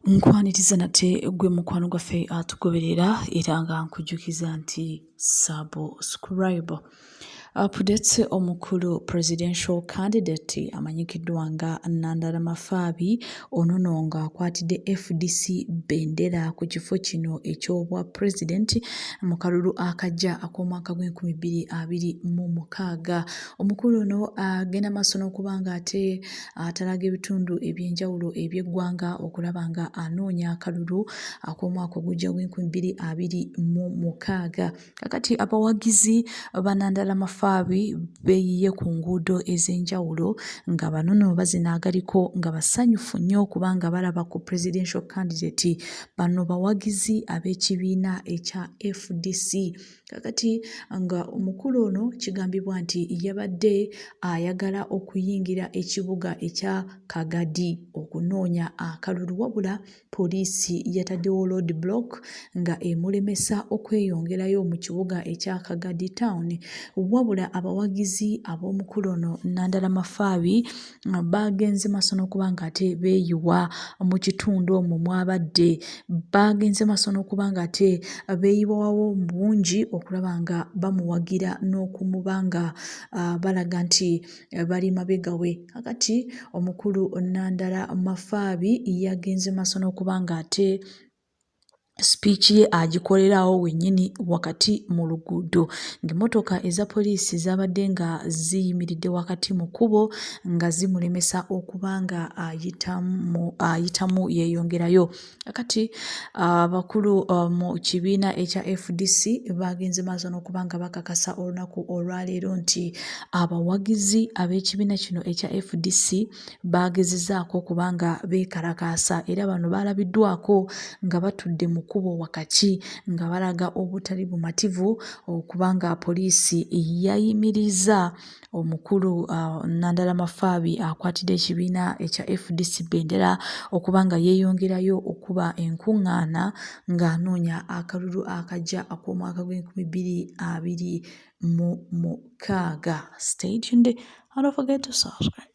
Nkwaniriza nate gwe mukwano gwaffe atugoberera era nga nkujjukiza nti subscribe. Updates omukulu presidential candidate amanyikiddwa nga Nandala Mafaabi ono no nga akwatidde FDC bendera ku kifo kino eky'obwa president mu kalulu akajja ak'omwaka gw'enkumi bbiri abiri mu mukaaga. Omukulu ono agenda maaso n'okuba nga ate atalaga ebitundu eby'enjawulo eby'eggwanga okulaba nga anoonya akalulu ak'omwaka ogujja gw'enkumi bbiri abiri mu mukaaga. Kakati abawagizi ba Nandala Mafaabi beeyiye ku nguudo ez'enjawulo nga bano no bazina agaliko nga basanyufu nnyo kubanga balaba ku presidential candidate. Bano bawagizi ab'ekibiina ekya FDC. Kakati nga omukulu ono kigambibwa nti yabadde ayagala okuyingira ekibuga ekya Kagadi okunoonya akalulu wabula Poliisi yataddewo road block nga emulemesa okweyongerayo mu kibuga ekya Kagadi Town. Wabula abawagizi ab'omukulu ono Nandala Mafaabi baagenze maaso n'okuba nga ate beeyiwa mu kitundu omwo mwabadde. Baagenze maaso n'okuba nga ate beeyiwawo mu bungi okulaba nga bamuwagira n'okumuba nga balaga nti bali mabega we. Kakati omukulu Nandala Mafaabi yagenze maaso n'okuba ng'ate sipiiki ye agikolera awo wennyini wakati mu luguudo ng'emmotoka eza poliisi zaabadde nga ziyimiridde wakati mu kkubo nga zimulemesa okuba nga ayitamu yeeyongerayo. Kati abakulu mu kibiina ekya FDC bagenze maaso n'okuba nga bakakasa olunaku olwaleero nti abawagizi ab'ekibiina kino ekya FDC bagezezaako okuba nga beekalakaasa era bano baalabiddwako nga batudde mu kkubo wakati nga balaga obutali bumativu okuba nga poliisi yayimiriza Omukulu Nandala Mafaabi akwatidde ekibiina ekya FDC bendera okuba nga yeeyongerayo okuba enkungaana ng'anoonya akalulu akajja ak'omwaka gw'enkumi bbiri abiri mu mukaaga. Stay tuned and don't forget to subscribe.